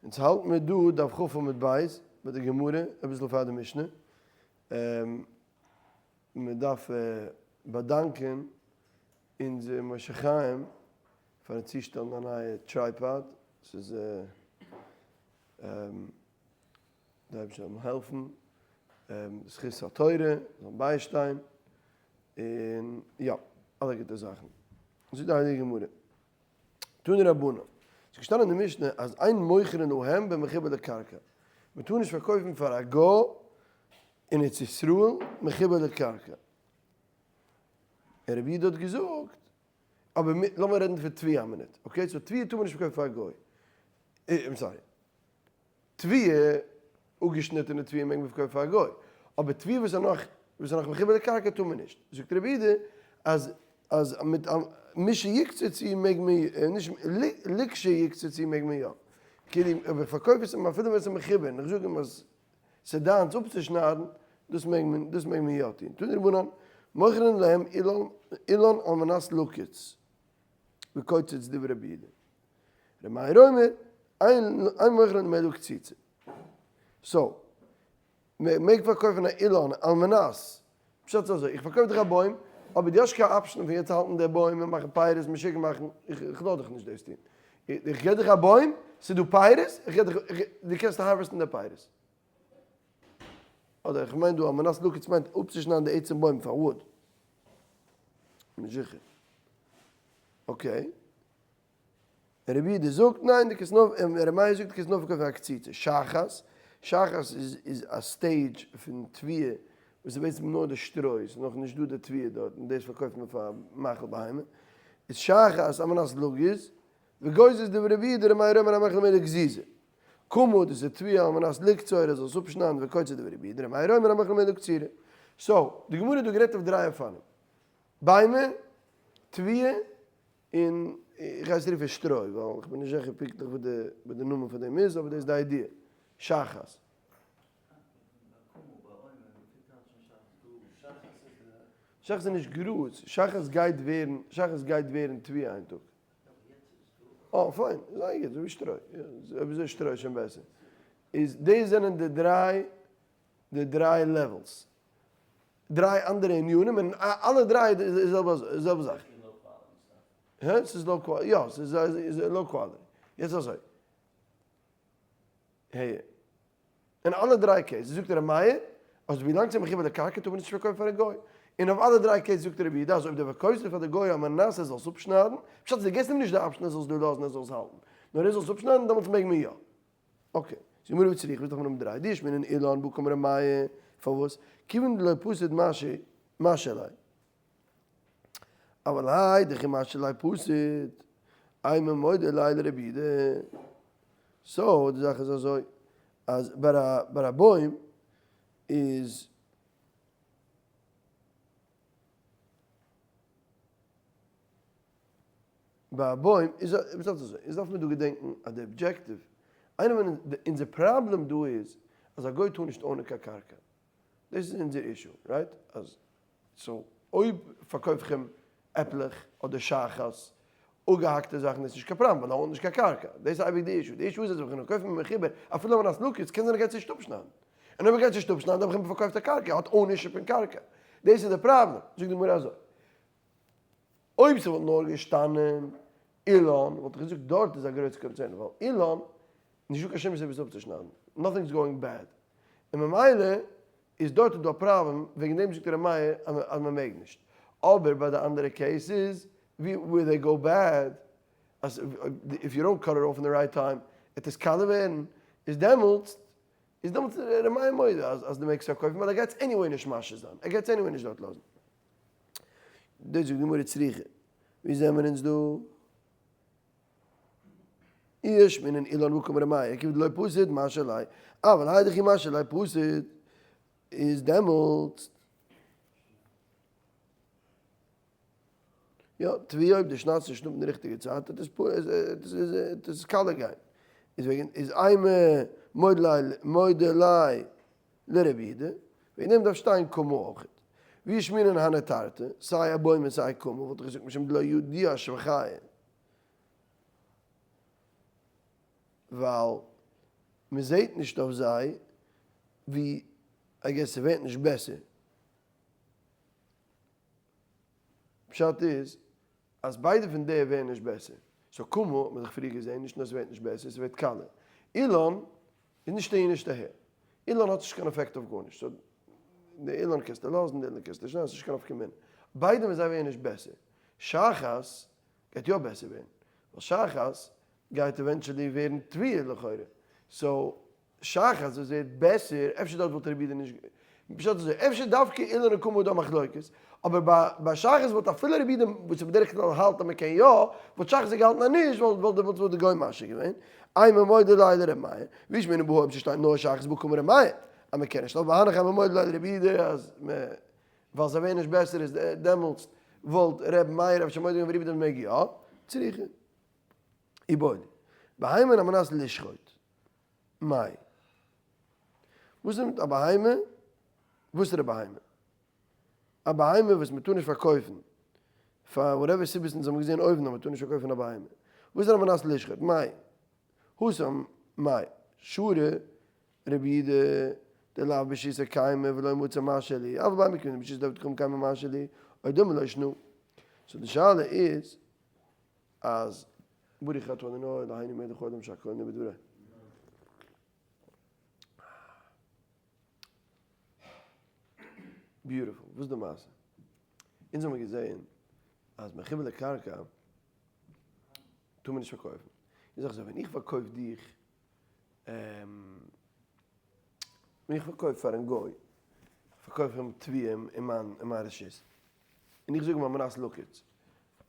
אונז האלט מיר דא דף כ עמוד ב' ביי די גמרא, אביסל פאר די משנה. מען דארף באדאנקען אונזער משה חיים פארן צושטעלן א נייע tripod, ס'איז די אייבערשטער זאל העלפן, זכות התורה זאל ביישטיין, און יא, אלע גוטע זאכן. זאגט די הייליגע גמרא, תנו רבנן, ס'איז געשטאנען אין די משנה אז אין מוכרין להם במחובר לקרקע, מען טאר נישט פארקויפן פאר א גוי אין ארץ ישראל מחובר לקרקע. און רבי יהודה האט געזאגט, אבער לאמיר רעדן פון תבואה א מינוט, okay, so תבואה טאר מען נישט פארקויפן פאר א גוי, I'm sorry. תבואה, אפגעשניטענע תבואה מעג מען פארקויפן פאר א גוי, אבער תבואה וואס איז נאך וואס איז נאך מחובר לקרקע טאר מען נישט. זאגט רבי יהודה אז אז מיט א משיקצצו מעג מען נישט לכשיקצצו מעג מען יא. כאילו אויב איך פארקויף עס אים אפילו ווען עס איז מחובר און איך זאג אים אז ס'איז דיינס אפצושניידן, דאס מעג מען דאס מעג מען יא טון. תנו רבנן, מוכרין להם אילן אילן על מנת לקוץ וקוצץ דברי רבי יהודה. ר' מאיר אומר, אין מוכרין אלא קציצה. so, מען מעג פארקויפן א אילן על מנת, פשט איז אזוי, איך פארקויף דיך א בוים, אבער דו האסט קיין option פון יעצט האלטן די בוים און מאכן פירות, משוגע מאכן, איך לאז דיך נישט דאס טון. איך געב דיך א בוים, ס'איז דא פירות, איך געב דיך, דו קענסט harvest ן די פירות. אדער איך מיין דא על מנת לקוץ מיינט אפצושניידן די עצם בוים פאר wood. נישט זיכער. okay. רבי יהודה זאגט ניין די קענסט נאר, רבי מאיר זאגט די קענסט נאר פארקויפן א קציצה, שחת, שחת איז איז א stage פון תבואה וואס איז בעצם נאר די שטרוי, ס'איז נאך נישט דא די תבואה דארט און דאס פארקויפט מען פאר מאכל בהמה, איז שחת על מנת לגוז, וגוזז דברי רבי יהודה רבי מאיר אומר אין מוכרין אלא גזיזה, קמה דאס איז תבואה על מנת לקצור ער זאל עס אפשניידן וקוצר דברי רבי יהודה רבי מאיר אומר אין מוכרין אלא קצירה. so, די גמרא האט דא גערעדט אויף דריי אופנים, ביימער, תבואה, און איך גיי עס רופן שטרוי ווייל איך בין נישט זיכער פונקטליך וואס די וואס די נאמען פון דעם איז אבער דאס איז די idea. שחת. שחת איז נישט גראז, שחת גייט ווערן, שחת גייט ווערן תבואה איין טאג. אה פיין, זייער גוט, אזוי ווי שטרוי, אויב אזוי שטרוי איז שוין בעסער. איז דאס זענען די דריי די דריי levels. דריי אנדערע ענינים און אלע דריי איז די זעלבע זאך. הע? ס'איז low quality, יא ס'איז low quality. יעצט אזוי. העי. אין אלע דריי cases זאגט ר' מאיר אז ווילאנג ס'איז מחובר לקרקע טאר מען נישט פארקויפן פאר א גוי. און אויף אלע דריי cases זאגט רבי יהודה אז אויב דו פארקויפסט עס פאר די גוי על מנת ער זאל עס אפשניידן, פשט איז דו געבסט אים נישט די option ער זאל עס דא לאזן ער זאל עס האלטן, נאר ער זאל עס אפשניידן דעמאלטס מעג מען יא. okay, זאג מיר וצריך וואס דארף מען האבן דריי דאי אשמעינן אילן בהא קאמר ר' מאיר, פארוואס? כיוון דלא פסיד משהי ליה. אבל האי דכי משהי ליה פסיד, אימא מודה ליה לרבי יהודה. so די זאך איז אזוי, אז ביי א בוים איז. ביי א בוים איז וואס אזוי, איז דארף מען דא געדענקן אז די objective, איינע פון אונזער פראבלעם דא איז אז א גוי טאר נישט own ען קיין קרקע, דאס איז אונזער issue, right? אז so אויב פארקויף איך אים עפלעך אדער שחת, אפגעהאקטע זאכן איז נישט קיין פראבלעם ווייל ער own ט נישט קיין קרקע, דאס איז אייביג די issue, די issue איז אז ווען איך קויף אים מחובר אפילו על מנת לקוץ קען זיין ער גייט עס נישט אפשניידן, און אויב ער גייט עס נישט אפשניידן האב איך אים פארקויפט א קרקע, ער האט ownership אין קרקע, דאס איז די פראבלעם, זאגט די גמרא אזוי. אויב ס'וואלט נאר געשטאנען אילן וואלט איך געזאגט דארט איז א גרויסע קאנצערן ווייל אילן נישטא קיין שום סיבה עס אפצושניידן nothing is going bad און ממילא איז דארט איז דא א פראבלעם וועגן דעם זאגט ר' מאיר אז מען מעג נישט אבער ביי די אנדערע cases ווי where they go bad אז if you don't cut it off in the right time וועט עס קאלע ווערן איז דעמאלטס איז דעמאלטס ר' מאיר מודה אז דו מעגסט פארקויפן ווייל ער גייט עס anyway נישט משהה זיין ער גייט עס anyway נישט דארט לאזן. דאס זאגט די גמרא צריכא, ווי זעמער אונז דא? אי אשמעינן אילן בהא קאמר ר' מאיר כיוון דלא פסיד משהי ליה, אבל האי דכי משהי ליה פסיד איז דעמאלטס יא תבואה אויב דו שניידסט נישט אפ אין די ריכטיגע צייט וועט עס קאלע גיין, איז וועגן איז אימא מודה ליה לרבי יהודה, וועגן דעם דארף שטיין קמה אויכעט. ואי אשמעינן הני תרתי, סיי א בוים און סיי קמה, וואלט איך געזאגט משום דלא ידיע שבחייהו. ווייל. מען זעט נישט אויף זיי ווי I guess ס'ווערט נישט בעסער. פשט איז אז ביידע פון די ווערן נישט בעסער. so קמה האט מען דאך פריער געזען, נישט נאר ס'ווערט נישט בעסער, ס'ווערט קאלער. אילן איז נישט אהין נישט אהער. אילן האט נישט קיין אפעקט אויף גארנישט. so די אילן קענסטו לאזן, די אילן קענסטו נישט לאזן, ס'נישט קיין נפקא מינה. ביידע פון זיי ווערן נישט בעסער. שחת גייט יא בעסער ווערן. ווייל שחת גייט eventually ווערן תבואה לכאורה. so שחת וואס ווערט בעסער, אפשר דארט וואלט רבי יהודה נישט, פשט אזוי, אפשר דווקא אילן און קמה איז דא מחלוקת, אבער ביי ביי שחת וואלט אפילו רבי יהודה וואס איז בדרך כלל האלט אז מען קען יא, וואלט שחת זיך געהאלטן אז נישט, וואלט וואלט דעמאלטס וואלט די גוי משהה געווען, אימא מודה ליה לרבי מאיר, ואי שמעינן בהא אויב ס'שטייט נאר שחת בהא קמה רבי מאיר, אז מען קען נישט, אבער הנך אימא מודה ליה לרבי יהודה אז מען ווייל זיי ווערן נישט בעסער איז דעמאלטס וואלט ר' מאיר אפשר מודה געווען ווי רבי יהודה מעג יא, צריכא. איבעיא להו. בהמה על מנת לשחוט. מאי. וואס איז מיט א בהמה? וואסערע בהמה? א בהמה וואס מ'טאר נישט פארקויפן, פאר whatever סיבות אונז האבן געזען אויבן אז מ'טאר נישט פארקויפן א בהמה. וואס איז על מנת לשחוט? מאי. התם מאי. שרי רבי יהודה דלאו ברשותיה קיימא ולא מצי משהיא להו, אבל בהמה קנויה ברשות עובדי כוכבים קיימא משהיא להו, או דלמא לא שנא. so די שאלה איז אז ברוך אתה אדוני אלהינו מלך העולם שהכל נהיה בדברו. beautiful. וואס איז די מעשה? אונז האבן געזעהן אז מחובר לקרקע טאר מען נישט פארקויפן. איך זאג אזוי, ווען איך פארקויף דיך, ווען איך פארקויף פארן גוי, פארקויף איך אים תבואה אין מיין רשות, און איך זאג אים על מנת לקוץ,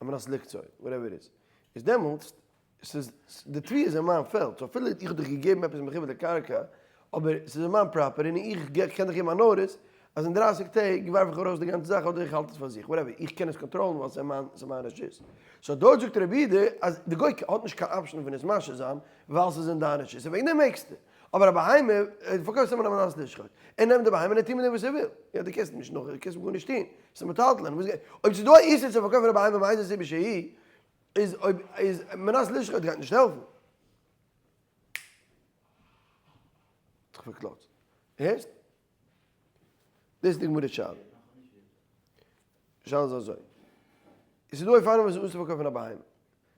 על מנת לקצור, whatever it is, איז דעמאלטס, ס'איז, די תבואה איז אין מיין פעלד, so אפילו איך האב דיך געגעבן עפעס מחובר לקרקע, אבער ס'איז אין מיין property און איך קען דיך געבן א notice אז אין דרייסיג טעג ווארף איך ארויס די גאנצע זאך אדער איך האלט עס פאר זיך, whatever, איך קען עס קאנטראלן ווייל ס'איז אין מיין רשות. so דארט זאגט רבי יהודה אז די גוי האט נישט קיין option פון עס משהה זיין ווייל ס'איז אין דיין רשות, און וועגן דעם מעגסטו. אבער א בהמה, דו פארקויפסט אים על מנת לשחוט, ער נעמט די בהמה און ער טוט מיט דעם וואס ער וויל. יא, דו קענסט אים נישט נאך, דו קענסט אים גארנישט טון, ס'איז מטלטלין, וואס גייט, אויב ס'איז דא א איסור צו פארקויפן א בהמה מאיזה סיבה שהיא, איז אויב איז מנת לשחוט גייט נישט העלפן. האט זיך פארקלאצט. הערסט? דאס איז די גמרא שאלה. שאלה איז אזוי. עס איז דא אופנים וואס איז אסור פארקויפן א בהמה.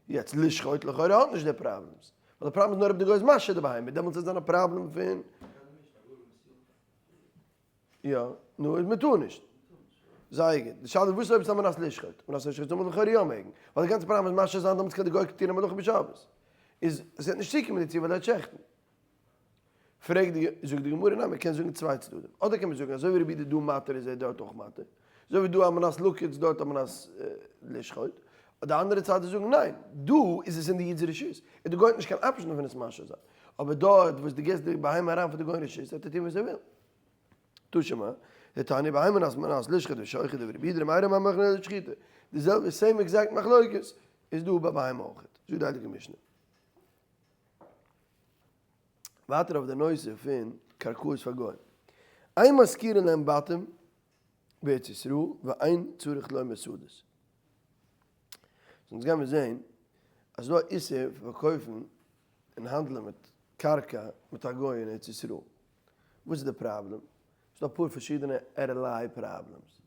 יעצט לשחוט לכאורה האט נישט די problems. ווייל די פראבלעם איז נאר אויב די גוי איז משהה די בהמה, דעמאלטס איז דאן א פראבלעם פון. יא, נו איז מ'טאר נישט. זייער גוט. די שאלה איז וואס אויב ס'איז על מנת לשחוט? על מנת לשחוט זאל מען לכאורה יא מעגן. ווייל די גאנצע פראבלעם איז משהה זיין דעמאלטס קען די גוי טון א מלאכה בשבת. איז עס וועט נישט צוקומען דערצו ווייל ער וועט שעכטן. פרעגט די, זאגט די גמרא ניין מ'קען זאגן צוויי צדדים. אדער קען מען זאגן אזוי ווי רבי יהודה דא מתיר איז ער דארט אויך מתיר. אזוי ווי דא על מנת לקוץ דארט על מנת לשחוט. די אנדערע צד איז זאגן ניין, דא איז עס אין די איד'ס רשות, און די גוי האט נישט קיין option פון עס משהה זיין. אבער דארט וואס דו גיבסט די בהמה אריין פאר די גוי אין רשות וועט ער טון וואס ער וויל. תא שמע, דתניא בהמה על מנת לשחוט ושוחט דברי רבי יהודה רבי מאיר אומר מוכרן לשחיטה. די זעלבע same exact מחלוקת איז דא ביי בהמה אויך. זאגט די הייליגע משנה. ווייטער אויף די נושא פון קרקעות פאר גוים. אין משכירין להם בתים בארץ ישראל ואין צריך לומר שדות. אונז גיימיר זעהן אז ס'דא א איסור פון פארקויפן און האנדלען מיט קרקע מיט א גוי אין ארץ ישראל. וואס איז די פראבלעם? ס'דא אפאר פארשידענע ערליי problems.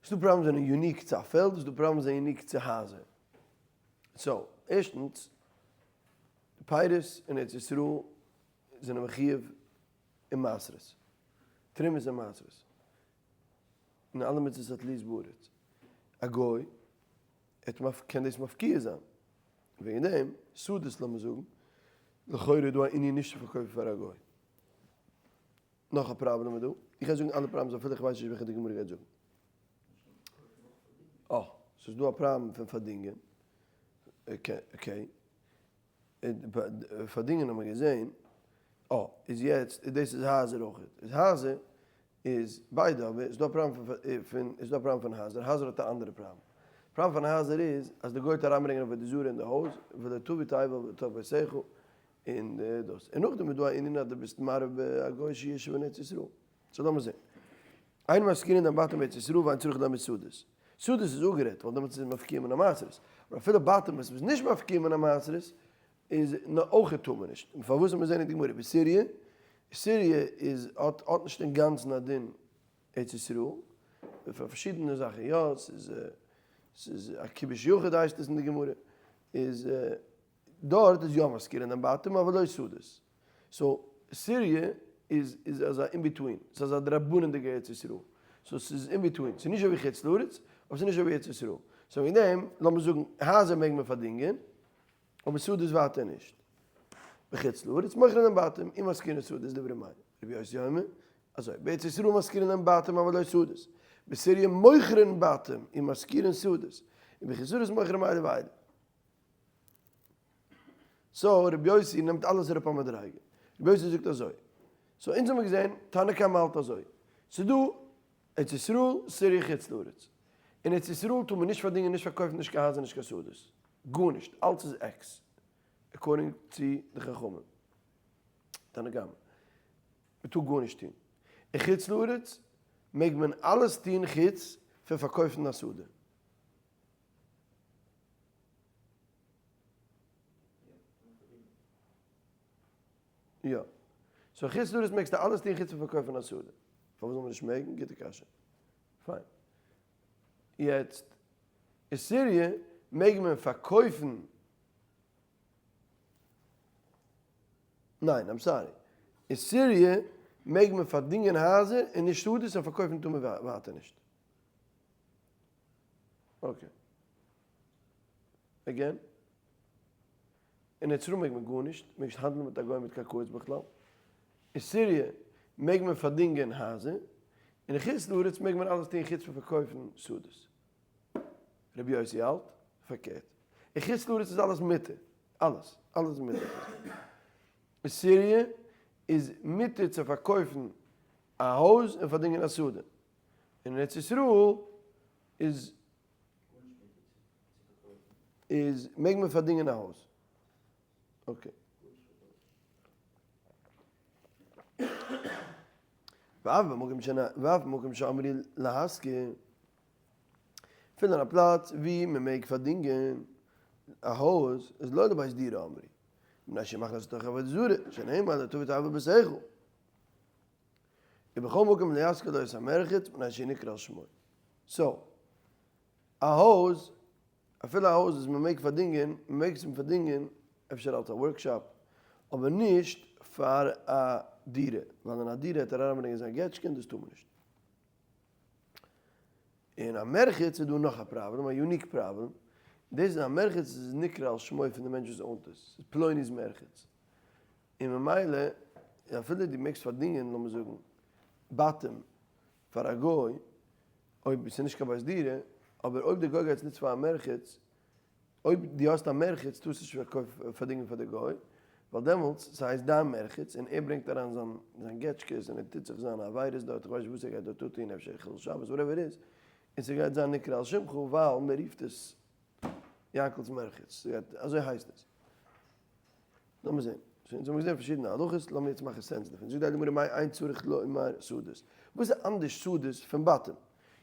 ס'דא problems זענען unique צו א פעלד, ס'דא problems זענען unique צו הייזער. so, ערשטנס, די פירות אין ארץ ישראל זענען מחיוב אין מעשרות, תרומות און מעשרות, און אלע מצוות התלויות בארץ. א גוי קען דאס מפקיע זיין. וועגן דעם, שדות לאמיר זאגן, לכאורה איז דא א ענין נישט צו פארקויפן פאר א גוי. נאך א פראבלעם איז דא, איך גיי זאגן אלע problems אפילו איך ווייס נישט וועלכע די גמרא גייט זאגן. אה, ס'איז דא א פראבלעם פון פארדינגען. okay. פארדינגען האט מען געזען. אה, איז יעצט, דאס איז הייזער אויך. איז הייזער איז ביידע, אבער איז דא א פראבלעם פון, איז דא א פראבלעם פון הייזער, הייזער האט א אנדערע פראבלעם. פראבלעם פון הייזער איז אז די גוי וועט אריינברענגען עבודה זרה אין די הויז, ולא תביא תועבה לתוך ביתך, און דאס. און נאכדעם איז דא א ענין אז דו ביסט מרבה א גוי שישב אין ארץ ישראל. so לאמיר זען. אין משכירין להם בתים בארץ ישראל ואין צריך לומר שדות. שדות איז אפגערעדט, ווייל דעמאלטס איז מפקיע מן המעשרות. אבער אפילו בתים וואס איז נישט מפקיע מן המעשרות. איז אויך טאר מען נישט. פארוואס זאל מען זען אין די גמרא? בסיריע, סיריע איז האט האט נישט אינגאנצן א דין ארץ ישראל, פאר פארשידענע זאכן יא, ס'איז ס'איז א כיבוש יחיד הייסט עס אין די גמרא, איז דארט איז יא משכירין להם בתים אבל לא שדות. so סיריע איז איז אזא in between, ס'איז אזא דרבנן'דיגע ארץ ישראל, so ס'איז in between, ס'איז נישט אזוי ווי חוץ לארץ, אבער ס'איז נישט אזוי ווי ארץ ישראל, so וועגן דעם לאמיר זאגן הייזער מעג מען פארדינגען, אבער שדות ווייטער נישט. בחוץ לארץ מוכרין להם בתים ומשכירין שדות דברי מאיר, רבי יוסי אומר, אזוי, בארץ ישראל משכירין להם בתים אבל לא שדות, בסיריע מוכרין בתים ומשכירין שדות, ובחוץ לארץ מוכרין אלו ואלו. so רבי יוסי נעמט אלעס אראפ א מדריגה. רבי יוסי זאגט אזוי, so אונז האמיר געזען תנא קמא האלט אזוי, ס'דא ארץ ישראל, סיריע חוץ לארץ. אין ארץ ישראל טאר מען נישט פארדינגען נישט פארקויפן נישט קיין הייזער נישט קיין שדות. גארנישט, אלץ איז עקס. according צו די חכמים. תנא קמא. מען טאר גארנישט טון. אין חוץ לארץ מעג מען אלעס טון חוץ פון פארקויפן א שדה. יא. so חוץ לארץ מעגסטו אלעס טון חוץ פון פארקויפן א שדה. פארוואס זאל מען נישט מעגן? גוטע קשיא. פיין. יעצט, אין סיריע מעג מען פארקויפן, ניין, I'm sorry. אין סיריע מעג מען פארדינגען הייזער און נישט שדות און פארקויפן טאר מען ווייטער נישט. okay. Again? אין ארץ ישראל מעג מען גארנישט, מעג נישט האנדלען מיט א גוי מיט קרקעות בכלל. אין סיריע מעג מען פארדינגען הייזער, און אין חוץ לארץ מעג מען אלעס טון חוץ פון פארקויפן שדות. רבי יוסי האלט פארקערט. אין חוץ לארץ איז אלעס מותר, אלעס, אלעס איז מותר. אין סיריע איז מותר צו פארקויפן א הויז און פארדינגען א שדה. און אין ארץ ישראל איז איז מעג מען פארדינגען א הויז. Okay. ואף במקום שנ ואף במקום שאמרו להשכיר, אפילו אין א פלאץ ווי מען מעג פארדינגען א הויז, איז לא לבית דירה אמרו, מפני שמכניס לתוך עבודה זרה, שנאמר לא תביא תועבה בביתך. ובכל מקום לא ישכיר לו את המרחץ מפני שנקרא על שמו. So, א הויז, אפילו א הויז וואס מען מעג פארדינגען, מען מעג עס פארדינגען אפשר אלס א workshop, אבער נישט פאר א דירה, ווייל אין א דירה העט ער אריינברענגען זיין געטשקע און דאס טאר מען נישט. אין א מרחץ איז דא נאך א פראבלעם, א unique פראבלעם, דאס איז א מרחץ איז נקרא על שמו פון די מענטש וואס own ט עס, ס'איז פלוני'ס מרחץ. און ממילא אפילו דו מעגסט פארדינגען לאמיר זאגן בתים פאר א גוי אויב עס איז נישט קיין בית דירה, אבער אויב די גוי גייט עס נוצן פאר א מרחץ, אויב דו האסט א מרחץ טארסטו נישט פארדינגען פאר די גוי, ווייל דעמאלטס ס'הייסט דיין מרחץ און ער ברענגט אריין זיין זיין געטשקעס און ער טוט זיך זיינע עבירות דארט, איך ווייס נישט וואס ער גייט דארט טון, אפשר חילול שבת whatever איז, און ס'גייט זיין נקרא על שמך ווייל מ'רופט עס יענקל'ס מרחץ, אזוי הייסט עס. לאמיר זען. שוין, אונז האבן געזען פארשידענע הלכות, לאמיר יעצט מאכן sense דערפון. זאגט די גמרא מאי אין צריך לומר שדות. וואס איז אנדערש שדות פון בתים?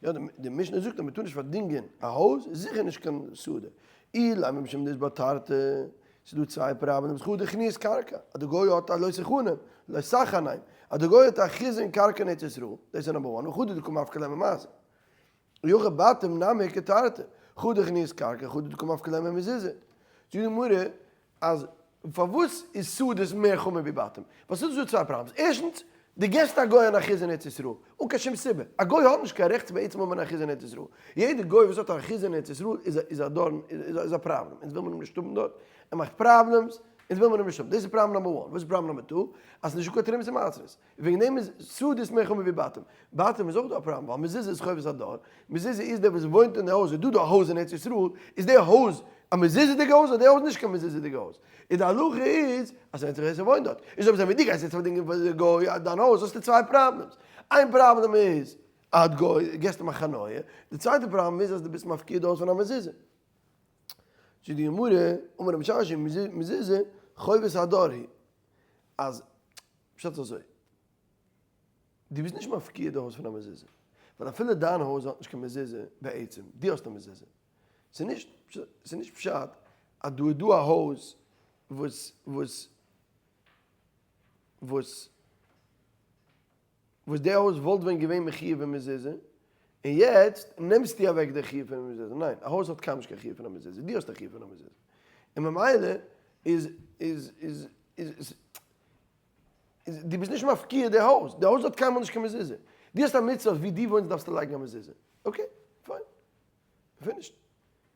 יא, די משנה זאגט אז מען טאר נישט פארדינגען א הויז, איז זיכער נישט קיין שדה. אילימא משום דאית בה תרתי, ס'איז דא צוויי פראבלעמס, חדא חנית קרקע, אז די גוי האט א לא תחנם, לא תחנם, אז די גוי האט א אחיזה אין קרקע אין ארץ ישראל, דאס איז number one, וחדא דקא מפקיר ליה ממזוזה. אי הכי בתים נמי איכא תרתי, חדא חנית קרקע, חדא דקא מפקיר ליה ממזוזה. זאגט די גמרא אז פארוואס איז שדות מער חמור ווי בתים? ווייל ס'איז דא צוויי פראבלעמס, ערשטנס, דו געבסט א גוי אן אחיזה אין ארץ ישראל, אן קיין שום סיבה, א גוי האט נישט קיין רעכט צו בעצם האבן אן אחיזה אין ארץ ישראל, יעדע גוי וואס האט א אחיזה אין ארץ ישראל איז איז א דארן, איז א פראבלעם, אונז וויל מען אים נישט האבן דארט, ער מאכט פראבלעמס, אונז וויל מען אים נישט האבן, דאס איז פראבלעם number one, וואס איז פראבלעם number two? אז ס'איז נישטא קיין תרומות ומעשרות. וועגן דעם איז שדות מער חמור ווי בתים. בתים איז אויך דא א פראבלעם, ווייל מזוזה איז חובת הדר, מזוזה איז דער וואס וואוינט אין די הויז, איז דא דא א הויז אין ארץ ישראל, איז די הויז א מזוזה'דיגע הויז אדער די הויז נישט קיין מזוזה'דיגע הויז? און די הלכה איז אז ס'ווענדט זיך ווער ס'וואוינט דארט. איז אויב אזוי ווען דו גייסט יעצט פארדינגען פאר די גוי דיין הויז האסטו צוויי פראבלעמס, איין פראבלעם איז אז גוי געסט אים א חניה, די צווייטע פראבלעם איז אז דו ביסט מפקיר די הויז פון א מזוזה. זאגט די גמרא, אמר רבי משרשיא, מזוזה חובת הדר היא. אז פשט איז אזוי, דו ביסט נישט מפקיר די הויז פון א מזוזה, ווייל אפילו דיין הויז האט נישט קיין מזוזה בעצם, דו האסט א מזוזה, ס'איז נישט, ס'איז נישט פשט אז דא איז דא א הויז. וואס וואס וואס וואס די הויז וואלט ווען געווען מחיוב אין מזוזה, און יעצט נעמסטו אוועק די חיוב פון מזוזה, ניין, א הויז האט קיינמאל נישט קיין חיוב פון א מזוזה, דו האסט א חיוב פון א מזוזה, און ממילא איז איז איז איז איז דו ביסט נישט מפקיע די הויז, די הויז האט קיינמאל נישט קיין מזוזה, דו האסט א מצוה אז ווי דו וואוינסט דארפסטו לייגן א מזוזה, okay, פיין, finished.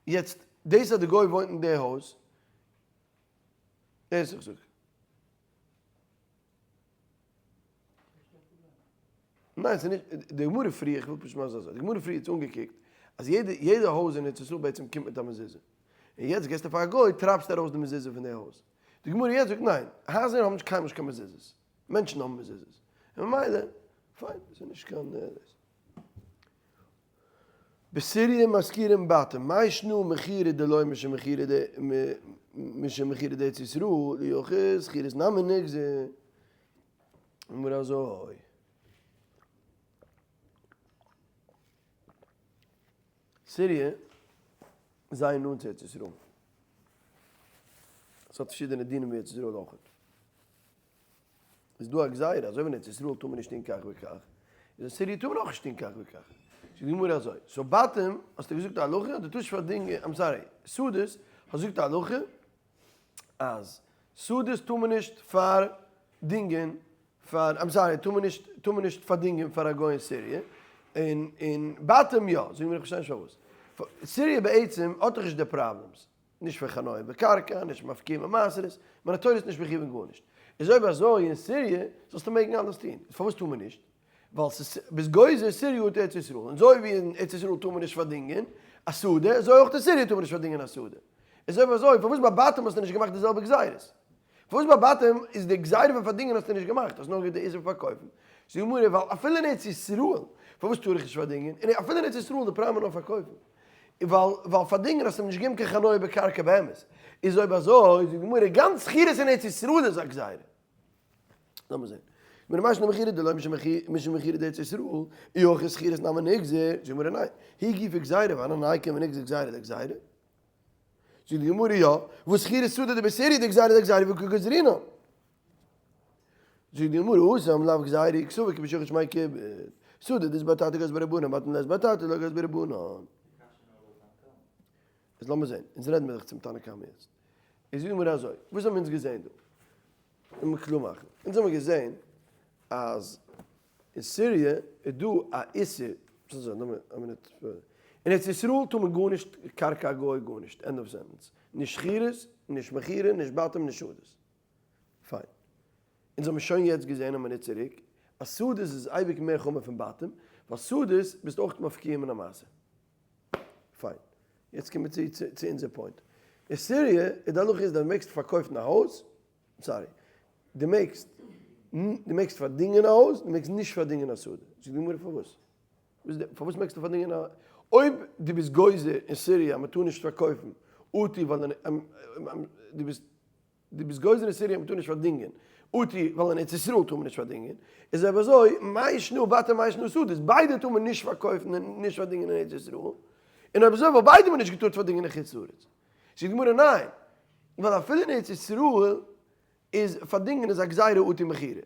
יעצט דאס אז די גוי וואוינט אין די הויז, דאס איך זאג. ניין ס'איז נישט, די גמרא פריער, איך וויל פשוט מסביר זיין, די גמרא פריער האט אנגעקוקט אז יעדע יעדע הויז אין ארץ ישראל בעצם קומט מיט א מזוזה, און יעצט געסטו פאר א גוי טרייבסטו ארויס די מזוזה פון די הויז, די גמרא יעצט זאגט ניין, הייזער האבן נישט קיינמאל נישט קיין מזוזות, מענטשן האבן מזוזות, און ממילא פיין, ס'איז נישט קיין דאס. בסוריא משכירים בתים, מאי שנא מכירה דלא משום מכירה ד משום מכירה דארץ ישראל, ליחיד שכירות נמי נגזר. אמר אזוי. סיריע איז זייער נאנט צו ארץ ישראל. עס האט פארשידענע דינים ווי ארץ ישראל אויכעט. איז דא א גזירה אזוי ווי אין ארץ ישראל טאר מען נישט טון כך וכך, איז אין סיריע טאר מען אויך נישט טון כך וכך. זאגט די גמרא אזוי, so בתים האסטו געזאגט א הלכה, דו טארסט פארדינגען, I'm sorry, שדות האסט געזאגט א הלכה אז שדות טאר מען נישט פארדינגען פאר, I'm sorry, טאר מען נישט, טאר מען נישט פארדינגען פאר א גוי אין סיריע, און און בתים יא, זאג מיר איך פארשטיי נישט פארוואס. סיריע בעצם האט דאך נישט די problems. נישט פון חניה בקרקע, נישט מפקיעים במעשרות, מן התורה איז נישט מחיוב אין גארנישט. איז אויב אזוי אין סיריע זאלסטו מעגן אלעס טון. פארוואס טאר מען נישט? ווייל ס'איז ביסט גוזר סיריע אט ארץ ישראל. און אזוי ווי אין ארץ ישראל טאר מען נישט פארדינגען א שדה, אזוי אויך אין סיריע טאר מען נישט פארדינגען א שדה. איז אויב אזוי פארוואס ביי בתים האסטו נישט געמאכט די זעלבע גזירות? פארוואס ביי בתים איז די גזירה פון פארדינגען האסטו נישט געמאכט, האסט נאר געהאט די איסור פון פארקויפן? זאגט די גמרא ווייל אפילו אין ארץ ישראל פארוואס טאר איך נישט פארדינגען? און אפילו אין ארץ ישראל די פראבלעם איז נאר פארקויפן. ווייל ווייל פארדינגען האסטו אים נישט געגעבן קיין חניה בקרקע באמת. איז אויב אזוי זאגט די גמרא גאנץ שכירות אין ארץ ישראל איז א גזירה. לאמיר זען. גמרא מאי שנא מכירה דלא משום מכירה דארץ ישראל, אי הכי שכירות נמי נגזר, זאגט די גמרא ניין, היא גופא גזירה ואנן נייקום ונגזר גזירה לגזירה. זאגט די גמרא יא, והא שכירות שדה דבסוריא דגזירה לגזירה וקא גזרינן. זאגט די גמרא התם לאו גזירה קסבר כיבוש יחיד שמיה כיבוד, שדה דאית בה תרתי גזרו בה רבנן בתים דלית בה תרתי לא גזרו בה רבנן. איז לאמיר זען, אונז רעדן מיר דאך צום תנא קמא יעצט. איז זאגט די גמרא אזוי, וואס האבן אונז געזען דא? לאמיר קלאר מאכן, אונז האבן געזען אז אין סיריע איז דא א איסור, אין ארץ ישראל טאר מען גארנישט קרקע גוי גארנישט, end of sentence, נישט שכירות, נישט מכירה, נישט בתים, נישט שדות. פיין. אונז האבן שוין יעצט געזען א מינוט צוריק אז שדות איז אייביג מער חמור פון בתים, ווייל שדות ביסטו אויך מפקיע מן המעשר. פיין. יעצט קומען מיר צו צו אונזער point. אין סיריע איז די הלכה איז דו מעגסט פארקויפן א הויז, sorry, דו מעגסט דו מעגסט פארדינגען א הויז, דו מעגסט נישט פארדינגען א שדה. זאגט די גמרא פארוואס? פארוואס מעגסטו פארדינגען א אויב דו ביסט גוזר אין סיריע אז מען טאר נישט פארקויפן אטו ווייל דו ביסט דו ביסט גוזר אין סיריע מ'טאר נישט פארדינגען אטו ווייל אין ארץ ישראל טאר מען נישט פארדינגען, איז אויב אזוי מאי שנא בתים מאי שנא שדות, ביידע טאר מען נישט פארקויפן און נישט פארדינגען אין ארץ ישראל, און אויב אזוי וואלט ביידע מען נישט געטארט פארדינגען אין חוץ לארץ. זאגט די גמרא ניין, ווייל אפילו אין ארץ ישראל איז פארדינגען איז א גזירה אטו מכירה,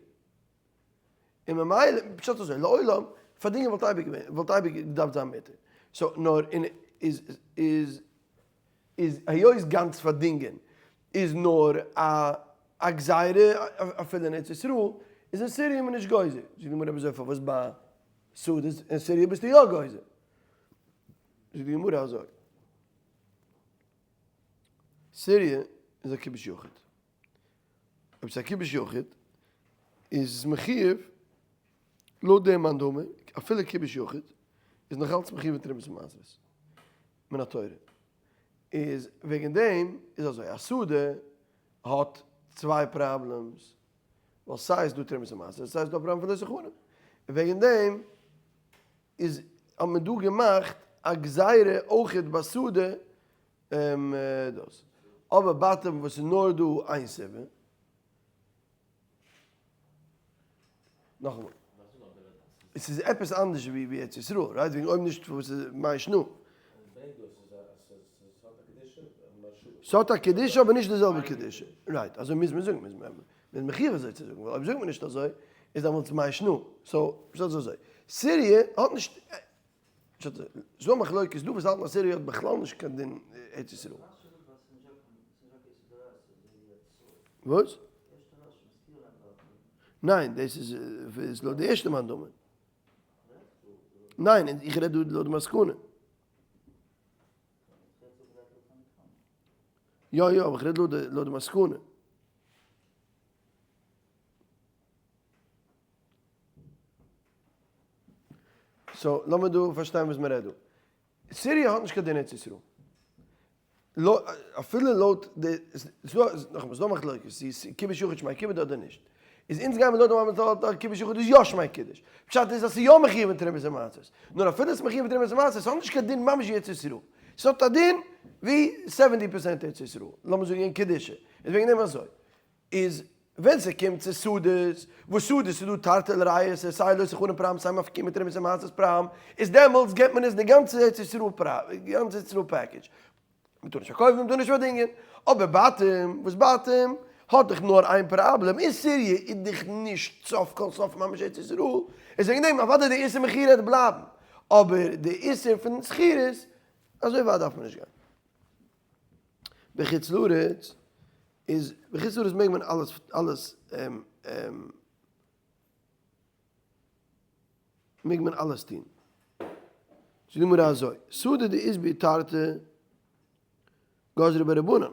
און ממילא פשט אזוי לעולם פארדינגען וואלט אייביג געווען וואלט אייביג געדארפט זיין מותר, so נאר אין איז איז איז היות גאנץ פארדינגען איז נאר א א גזירה אפילו אין ארץ ישראל, איז אין סיריע איז מען נישט גוזר, זאגט די גמרא אויב אזוי פארוואס ביי שדות אין סיריע ביסטו יא גוזר? זאגט די גמרא אזוי, סיריע איז א כיבוש יחיד, אויב ס'איז א כיבוש יחיד איז עס מחיוב לויט דעם מאן דאמר, אפילו כיבוש יחיד איז נאך אלץ מחיוב אין תרומות ומעשרות מן התורה. איז וועגן דעם איז אזוי, א שדה האט צוויי problems, ווייל סיי איז דא תרומות ומעשרות סיי איז דא א פראבלעם פון לא תחנם, און וועגן דעם איז האט מען דא געמאכט א גזירה אויכעט ביי שדה דאס, אבער בתים וואס איז נאר דא איין סיבה. נאכאמאל. עס איז עפעס אנדערש ווי ארץ ישראל, right? וועגן אויב נישט וואס איז מאי שנא? ס'האט א קדושה אבער נישט די זעלבע קדושה. right, אזוי מוז מען זאגן, מ'איז מחיוב אזוי צו זאגן, ווייל אויב זאגט מען נישט אזוי איז דעמאלטס מאי שנא. so, פשט איז אזוי, סיריע האט נישט, פשט איז, ס'איז דא א מחלוקת דא וואס האלטן אז סיריע האט בכלל נישט קיין דין ארץ ישראל. וואס? ניין, דאס איז לויט די ערשטע מאן דאמר. ניין, איך רעד דא לויט די מסקנא. יא יא, אבער איך רעד לויט די מסקנא. so לאמיר דא פארשטיין וואס מען רעדט דא. סיריע האט נישט קיין דין ארץ ישראל. אפילו לויט די, נאכאמאל, ס'דא מחלוקת צו ס'איז כיבוש יחיד שמיה כיבוד אדער נישט. איז אונז גיימיר לויט די מאמר האלט אז כיבוש יחיד איז יא שמיה קידוש. פשט איז אז ס'איז יא מחיוב אין תרומות ומעשרות. נאר אפילו ס'איז מחיוב אין תרומות ומעשרות, ס'האט נישט קיין דין ממש ווי ארץ ישראל. ס'האט א דין ווי seventy percent ארץ ישראל. לאמיר זאגן אין קדושה. איז וועגן דעם אזוי. איז ווען ס'קומט צו שדות, וואס שדות איז דא תרתי לריעותא, סיי לא תחנם פראבלעם סיי מפקיעין מתרומות ומעשרות פראבלעם, איז דעמאלטס געבט מען עס די גאנצע ארץ ישראל פראבלעם, די גאנצע ארץ ישראל package. מ'טאר נישט פארקויפן, מ'טאר נישט פארדינגען. אבער בתים, וואס בתים האט דאך נאר איין פראבלעם, אין סיריע איז דאך נישט סוף כל סוף ממש ארץ ישראל, איז וועגן דעם אוודאי די איסור מכירה וועט בלייבן, אבער די איסור פון שכירות, אזוי ווייט דארף מען נישט גיין. בחוץ לארץ איז בחוץ לארץ מעג מען אלעס אלעס מעג מען אלעס טון. זאגט די גמרא אזוי, שדה דאית ביה תרתי גזרו ביה רבנן,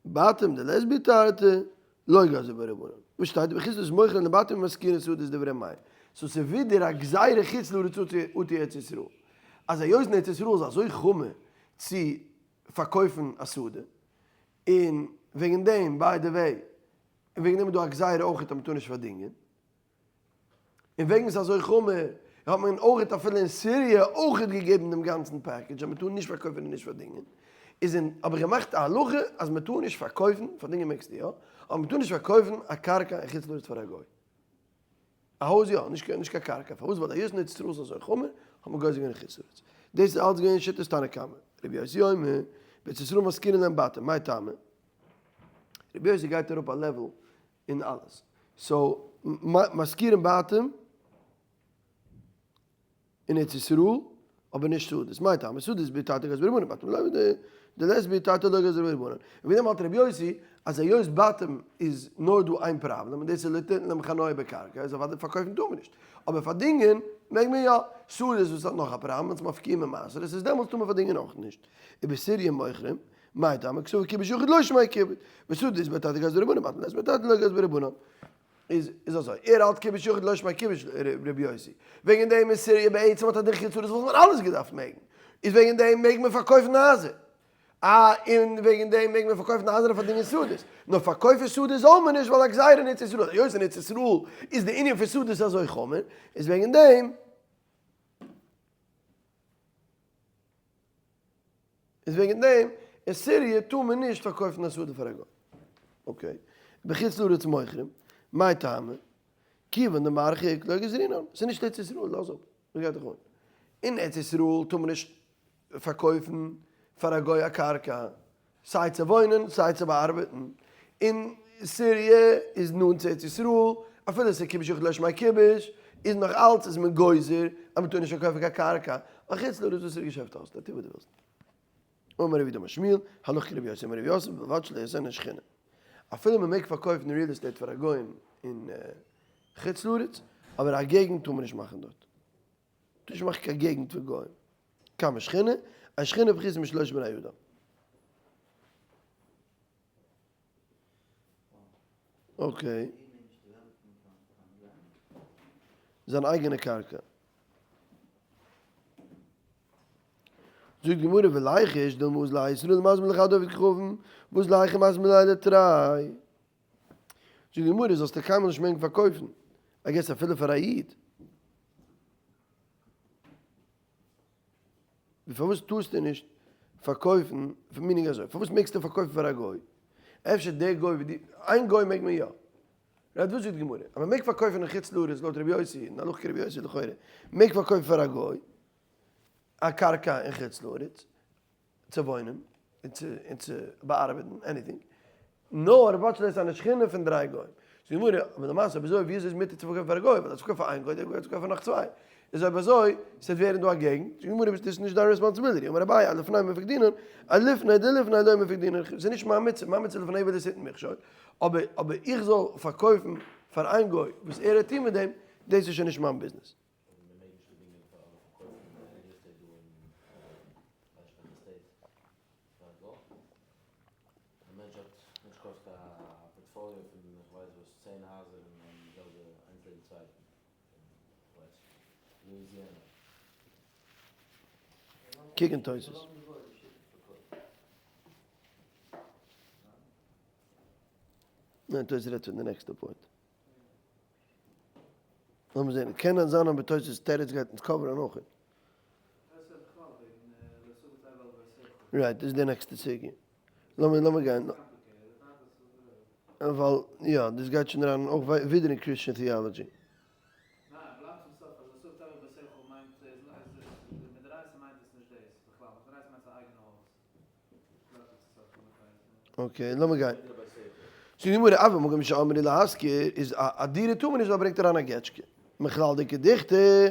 בתים דלית בהו תרתי לא גזרו ביה רבנן. וואס שטייט בחוץ לארץ מוכרין לבתים ומשכירין שדות דברי מאיר. so ס'איז ווידער א גזירה חוץ לארץ אטו ארץ ישראל. אז היות אין ארץ ישראל איז אזוי חמור צו פארקויפן א שדה, און וועגן דעם by the way, און וועגן דעם איז דא א גזירה אויכעט אז מ'טאר נישט פארדינגען, און וועגן ס'איז אזוי חמור האט מען אויכעט אפילו אין סיריע אויכעט געגעבן דעם גאנצן package אז מ'טאר נישט פארקויפן און נישט פארדינגען, איז אין האב איך געמאכט א הלכה אז מ'טאר נישט פארקויפן, פארדינגען מעגסטו יא, אבער מ'טאר נישט פארקויפן א קרקע אין חוץ לארץ פאר א גוי. א הויז יא, נישט קיין קרקע, פארוואס? ווייל היות אין ארץ ישראל איז אזוי חמור, האט מען גוזר געווען אין חוץ לארץ. דאס איז אלץ געווען שיטת תנא קמא. רבי יוסי אומר, בארץ ישראל משכירין להם בתים, מאי טעמא? רבי יוסי גייט אראפ א level אין אלעס. so, משכירין בתים אין ארץ ישראל, אבער נישט שדות. מאי טעמא? שדות בהו תרתי גזרו רבנן, בתים לא דלית בהו תרתי לא גזרו רבנן. וועגן דעם האלט רבי יוסי אז היות בתים איז נאר דא איין פראבלעם און דאס איז לא תתן להם חניה בקרקע איז אוודאי פארקויפן טאר מען נישט, אבער פארדינגען מעג מען יא. שדות וואס האט נאך א פראבלעם ווען ס'איז מפקיעין ממעשרות איז דעמאלטס טאר מען פארדינגען אויך נישט. ובסוריא מוכרים, מאי טעמא? קסבר כיבוש יחיד לא שמיה כיבוד, ושדות אית בהו תרתי גזרו רבנן, בתים לית בהו תרתי לא גזרו רבנן. איז איז אזוי, ער האלט כיבוש יחיד לא שמיה כיבוש רבי יוסי, וועגן דעם אין סיריע בעצם האט א דין חוץ לארץ וואלט מען אלעס געדארפט מעגן, איז וועגן דעם מעג מען פארקויפן הייזער, אה און וועגן דעם מעג מען פארקויפן הייזער און פארדינגען שדות, נאר פארקויפן שדות זאל מען נישט ווייל א גזירה אין ארץ ישראל, היות אין ארץ ישראל איז די ענין פון שדות אזוי חמור, איז וועגן דעם. איז וועגן דעם אין סיריע טאר מען נישט פארקויפן א שדה פאר א גוי. okay. בחוץ לארץ מוכרים, מאי טעמא? כיוון דמרחיק לא גזרינן. ס'איז נישט ארץ ישראל, לאז אפ. וואס גייט דיך אן? אין ארץ ישראל טאר מען נישט פארקויפן פאר א גוי א קרקע, סיי צו וואוינען סיי צו באארבעטן. אין סיריע איז נאנט צו ארץ ישראל, אפילו ס'איז כיבוש יחיד לא שמיה כיבוש, איז נאך אלץ איז מען גוזר אז מ'טאר נישט פארקויפן קיין קרקע. א חוץ לארץ וואס איז געשעפט האסטו, טו וואס דו ווילסט. אמר רב יהודה אמר שמואל, הלכה כרבי יוסי אמר רב יוסף, ובלבד שלא יעשנה שכונה. אפילו מ'מעג פארקויפן real estate פאר א גוי אין חוץ לארץ, אבער א געגנט טאר מען נישט מאכן דארט. טאר נישט מאכן קיין געגנט פאר גוים. כמה שכונה, א שכונה פחותה משלושה בני אדם. okay. זיין אייגענע קרקע. זאגט די גמרא וליחוש דילמא אזל האי ישראל מזמין לחד עובד כוכבים ואזל היכא מזמין ליה לתרי. זאגט די גמרא זאלסטו קיינמאל נישט מעגן פארקויפן, I guess אפילו פאר א איד. פארוואס טארסטו נישט פארקויפן, meaning אזוי, פארוואס מעגסטו פארקויפן פאר א גוי? אפשר דער גוי ווי די, איין גוי מעג מען יא. right וואס זאגט די גמרא? אז מען מעג פארקויפן אין חוץ לארץ לויט רבי יוסי, אין הלכה כרבי יוסי לכאורה, מעג פארקויפן פאר א גוי א קרקע אין חוץ לארץ צו וואוינען. און צו און צו באארבעטן anything, נאר וואטש דאס איז א שכינה פון דריי גוים. זאגט די גמרא, אבער למעשה אויב אזוי ווי אזוי איז מותר צו פארקויפן פאר א גוי, ווייל אז פארקויף פאר איין גוי דער גוי האט פארקויפט פאר נאך צוויי, איז אויב אזוי ס'וועט ווערן דא א געגנט, זאגט די גמרא דאס איז נישט דיין responsibility, אמר אביי עד לפני מפקדינן, עד לפני דלפני לא מפקדינן, ס'איז נישט מיין מצוה, מיין מצוה לפני ולא תתן מכשול, אבער אבער איך זאל פארקויפן פאר איין גוי וואס ער וועט טון מיט דעם, דאס איז שוין נישט מיין ביזנעס. אבער מען מעג נישט דינגען פאר אדער פארקויפן real estate דא אין ווייס נישט וועלכע state פאר א גוי. א מענטש האט מענטש קויפט א portfolio פון איך ווייס וואס צען הייזער אין די זעלבע איינס לעבן צווייטן אין כ'ווייס נישט לואיזיענע. קוק אין תוס'. ניין תוס' רעדט פון די נעקסטע point. לאמיר זעהן, קען זיין אבער תוס' תירוץ גייט אונז cover ען אויך. right, דאס איז די נעקסטע סוגיא. לאמיר לאמיר גיין. ווייל יא, דאס גייט שוין אריין אויך ווידער אין Christian theology. Okay, לאמיר גיין. זאגט די גמרא, אבל במקום שאמרו להשכיר, איז א דירה טאר מען נישט ווייל ברענגט אריין א געטשקע. מכלל דכדכתא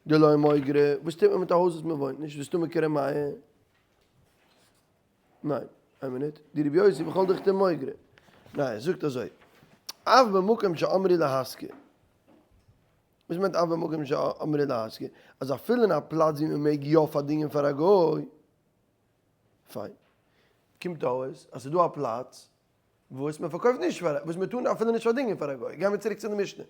דלא מוגרא, וואס טוט מען מיט א הויז וואס מען וואוינט נישט, וסתמא כר' מאיר? ניין, איין מינוט, דרבי יוסי בכל דכתא מוגרא. ניין, ער זאגט אזוי, אבל במקום שאמרו להשכיר, וואס מיינט אבל במקום שאמרו להשכיר? אז אפילו אין א פלאץ ווי מען מעג יא פארדינגען פאר א גוי, פיין. קומט אויס אז ס'איז דא א פלאץ וואס מען פארקויפט נישט פאר, וואס מען טאר אפילו נישט פארדינגען פאר א גוי. גיימיר צוריק צו די משנה.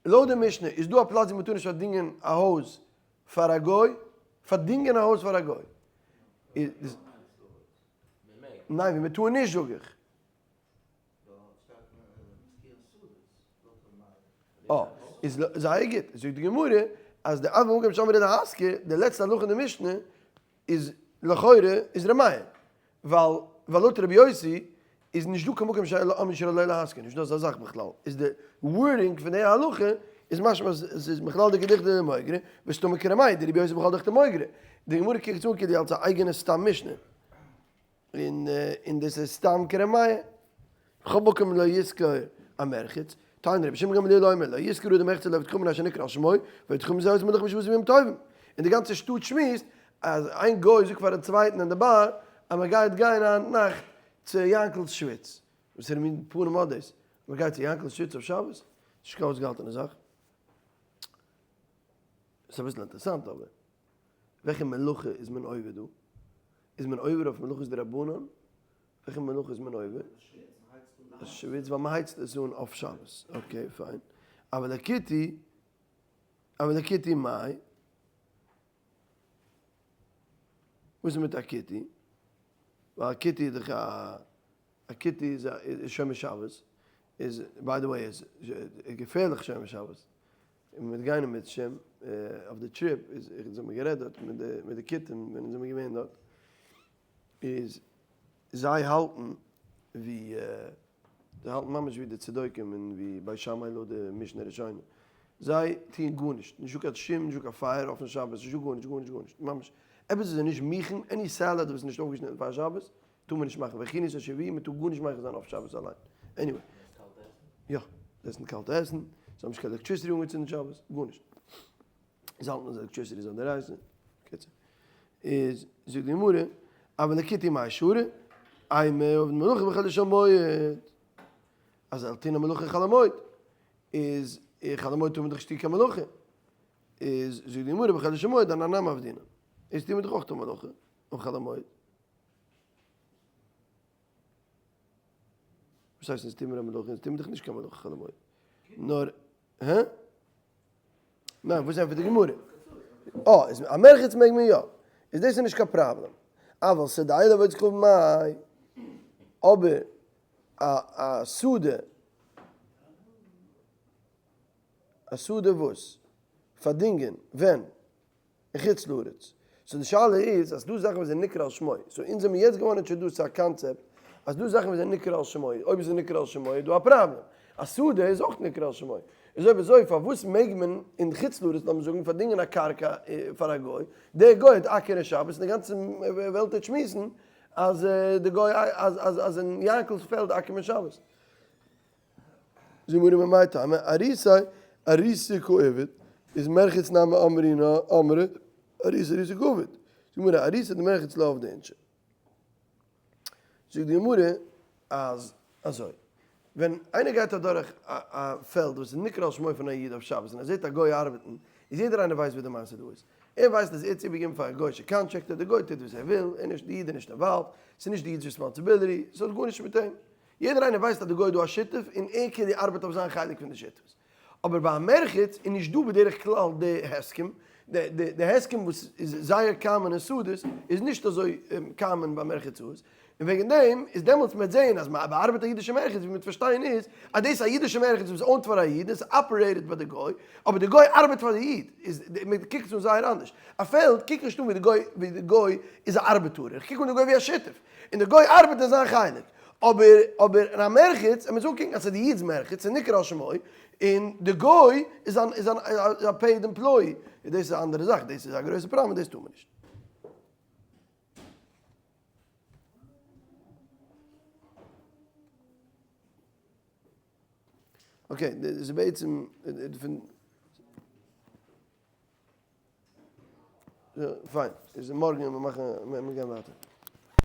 לויט די משנה איז דא א פלאץ ווי מען טאר נישט פארדינגען א הויז פאר א גוי, פארדינגען א הויז פאר א גוי. ניין, ווי מען טאר נישט זאג איך. אה, איז זייער גוט. זאגט די גמרא אז די אבל במקום שאמרו להשכיר, די לעצטע הלכה אין די משנה, איז לכאורה איז ר' מאיר, ווייל ווייל לויט רבי יוסי איז נישט דא קיין מקום שאמרו שלא להשכיר, נישט דא אזא זאך בכלל, איז די wording פון די הלכה איז משמע אז עס איז מכלל דכדכתא דמוגרא, וסתמא כר' מאיר, דרבי יוסי בכל דכתא מוגרא, די גמרא קוקט עס אן כאילו אלס א אייגענע סתם משנה. און און דאס איז סתם כר' מאיר. בכל מקום לא ישכור המרחץ, תניא רבי שמעון גמליאל אומר לא ישכור אדם מרחץ אלא עובד כוכבים אשר נקרא על שמו, ועובד כוכבים זה עושה מלאכה בשבת ובימים טובים. און די גאנצע שטאט שמועסט אז איין גוי זאגט פארן צווייטן אין די באר אז מען גייט גיין היינט נאכט צו יענקל'ס שוויץ. וואס פאר א מין פנים האט דאס? מען גייט צו יענקל'ס שוויץ אויף שבת? נישט קיין אויסגעהאלטענע זאך. ס'איז אביסל אינטערעסאנט אבער. וועלכע מלאכה איז מען עובר דא? איז מען עובר אויף מלאכות דרבנן? וועלכע מלאכה איז מען עובר? שוויץ ווייל מען הייצט עס אן אויף שבת. Okay פיין. אבל לכותי, אבל לכותי מאי? וואס איז מיט א כותי? ווייל א כותי איז דאך א, א כותי איז א שומר שבת, איז by the way איז געפערליך שומר שבת. און מ'וועט גיין אם ירצה השם אויף די trip, איז איך האב מיר גערעדט דארט מיט די מיט די כותים ווען אונז זעמיר געווען דארט, איז זיי האלטן ווי זיי האלטן ממש ווי די צדוקים און ווי בית שמאי לויט די משנה ראשונה, זיי טוען גארנישט, נישטא קיין שום, נישטא קיין פייער אויפן שבת, נישטא גארנישט גארנישט גארנישט, ממש עפעס איז נישט מוכן, any salad וואס איז נישט אויפגעשניטן פאר שבת טאר מען נישט מאכן, והכינו את השביעי, מען טאר גארנישט מאכן זיין אויף שבת אליין, anyway. יא, זיי עסן קאלטע עסן, זיי האבן נישט קיין electricity אנגעצינדן שבת, גארנישט. זיי האלטן אז electricity איז א דאורייתא. קיצור. איז זאגט די גמרא, אבל לכותי מאי שרי, אימא עביד מלאכה בחולו של מועד. אז ער זאל טון א מלאכה חול המועד. איז חול המועד טאר מען דאך נישט טון קיין מלאכה. איז זאגט די גמרא בחולו של מועד אנן נמי עבדינן. איז טוהן מיר דאך אויך א מלאכה אויף חול המועד. וואס הייסט אונז טוהן מיר א מלאכה? אונז טוהן מיר דאך נישט קיין מלאכה חול המועד. נאר, הא? ניין, וואס ענטפערט די גמרא? אה, איז א מרחץ מעג מען יא. איז דאס איז נישט קיין פראבלעם. אבל שדה לעבוד כוכבים מאי. אבער א א שדה, א שדה וואס? פארדינגען, ווען? אין חוץ לארץ. so די שאלה איז אז ס'דא זאכן וואס זענען נקרא על שמו, so אונז זעמיר יעצט געווארן introduced צו א קאנצעפט אז ס'דא זאכן וואס זענען נקרא על שמו, אויב איז עס נקרא על שמו איז דא א פראבלעם, א שדה איז אויך נקרא על שמו, איז אויב אזוי פארוואס מעג מען אין חוץ לארץ לאמיר זאגן פארדינגען א קרקע פאר א גוי, דער גוי האט אקערן שבת און די גאנצע וועלט וועט שמועסן. אז די גוי אז אז אז אין יענקל'ס פעלד אקערט מען שבת. זאגט די גמרא מאי טעמא אריסי אריסי קא עביד איז מרחץ נמי אמרינן אמרי אריסי אריסי קא עביד. זאגט די גמרא אריסי דמרחץ לא עבדי אינשי. זאגט די גמרא אז אזוי, ווען איינער גייט אדורך א פעלד וואס איז נקרא על שמו פון א איד אויף שבת און ער זעט א גוי ארבעטן, איז יעדער איינער ווייסט וואס די מעשה דא איז. ער ווייסט אז ער האט עס איבערגעגעבן פאר א גוי'שע contractor, דער גוי טוט וואס ער וויל, ער נישט, די איד איז נישט involved, ס'איז נישט די איד'ס responsibility, ס'האט גארנישט מיט אים. יעדער איינער ווייסט אז די גוי איז דא א שותף און ער כאילו ארבעט אויף זיין חלק פון די שותפות. אבער ביי א מרחץ איז נישט דא בדרך כלל די הסכם, די הסכם וואס איז זייער common אין שדות איז נישט אזוי common ביי מרחצאות, און וועגן דעם איז דעמאלטס מ'וועט זעהן אז מ'באארבעט א אידישע מרחץ ווי מ'וועט פארשטיין איז אז דאס איז א אידישע מרחץ וואס owned פאר א איד און ס'איז operated ביי די גוי, אבער די גוי ארבעט פאר די איד, איז מ'קוקט עס אן זייער אנדערש. א פעלד קוק נישט אן ווי די גוי ווי די גוי איז א ארבעטארער, איך קוק אן די גוי ווי א שותף, און די גוי ארבעט אין זיין חלק. אבער אבער אין א מרחץ, ער מוז אנקוקן אז ס'איז די איד'ס מרחץ, ס'איז נקרא על שמו, און די גוי איז אן איז אן א paid employee, און דאס איז א אנדערע זאך, דאס איז א גרויסע פראבלעם און דאס טאר מען נישט. okay, דאס איז בעצם פון. פיין, איז מארגן וועלן מיר מאכן, מיר גייען ווייטער.